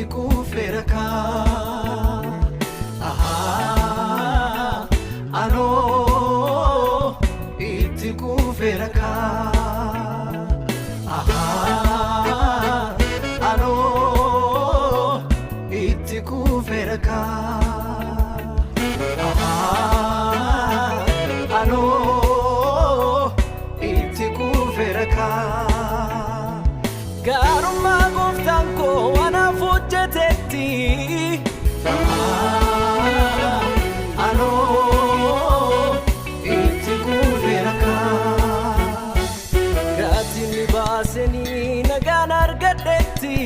Itti kuufeera kaa. Ahaa, anoo itti kuufeera kaa. Ahaa, anoo itti kuufeera kaa. Ahaa, anoo itti kuufeera kaa. Gaarummaa gooftaan koo anaaf hojjetetti. Anoo itti kuufeera kaa. Gatiin ni baasanii nagaan argadhetti.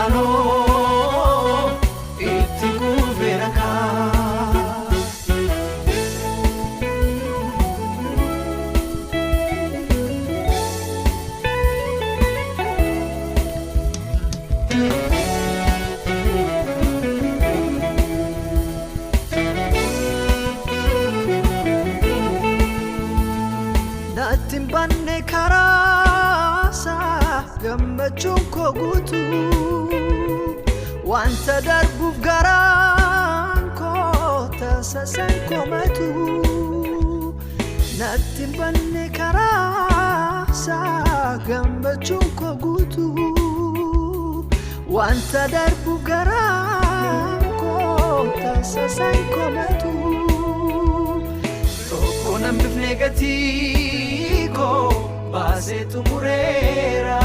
Anoo itti kuufeera kaa. Natti hin banne karaasaa gammachuun koo guutuu, wanta darbuuf garaan koo tasasan komatu. Natti hin banne karaasaa gammachuun koo guutuu, wanta darbuuf garaan koo tasasan komatu. Tokko nan bifne gatii koo baasee xumureera.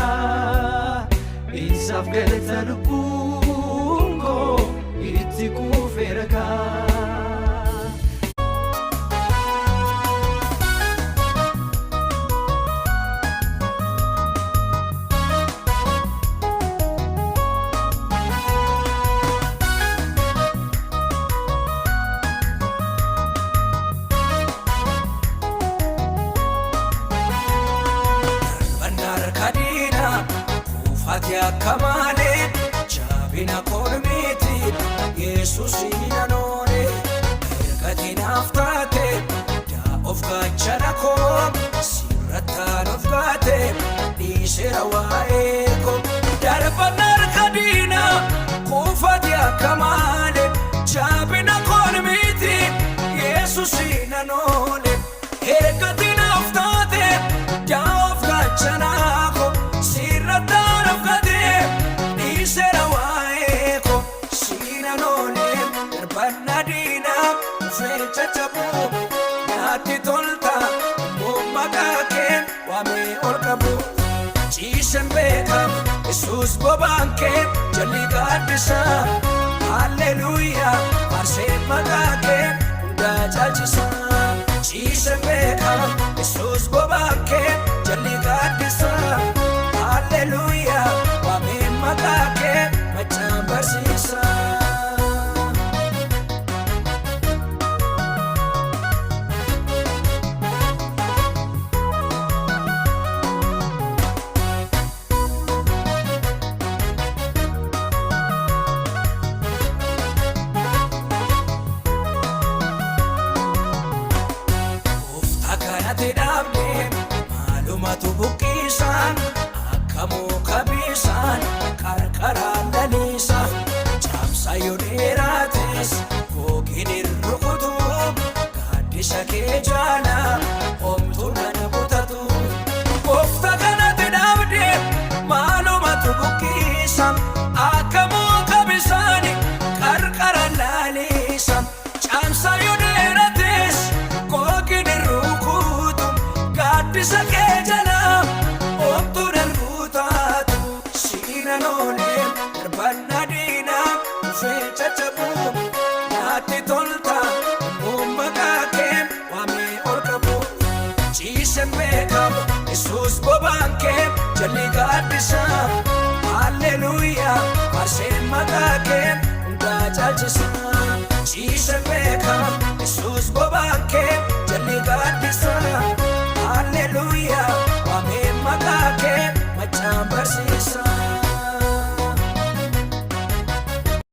Isaaf galata lubbuun koo itti kuufeera kaa. Darbannaa harka diinaa kuufate akka malee, jabina kormiiti Yesuus nanoole. Ergati naaf taate daa of gaachana koo, sirrattaan of gaate dhiiseera waa'ee koo. Darbannaa harka diinaa kuufate akka malee, jabina kormiiti Yesuus nanoole. Ergati naaf taate daa of gaachana koo, sirrattaan of gaate dhiiseera waa'ee koo. Siinanoole darbannaa diinaa dhufee caccabuu, naatti tolta immoo maqaa kee waamee ol qabu. Ciisen beekam Yesuus bobaan kee jalli gaaddisa. Halleluuyaa, faarsee maqaa kee hundaa caalchisa. Ciisen beekam Yesuus bobaan kee jalli gaaddisa. Halleluuyaa, waamee maqaa kee machaan barsiisa. Gooftaa kanatti dhaabne maalumatu buqqisaan, akka muka bisaan qarqaraan laliisa. Caamsa yoo dheeraates gogiin hin rukutu, gaaddisa kee jaala homtuu nan butatu. Gooftaa kanatti dhaabne maalumatu buqqisa, akka muka bisaan qarqaraan laliisa. Caamsa yoo dheerates gogiin hin rukutu, gaaddisa kee jala homtuu nan butatu. Siinan oolee darbannaa diinaa dhufee caccabu, naatti tolta immoo maqaa kee waamee ol qabu. Ciisen beekamu Yesuus bobaan kee jalli gaaddisa. Halleluuyaa, faarsee maqaa kee hundaa caalchisa. Ciisen beekamu Yesuus bobaan kee jalli gaaddisa.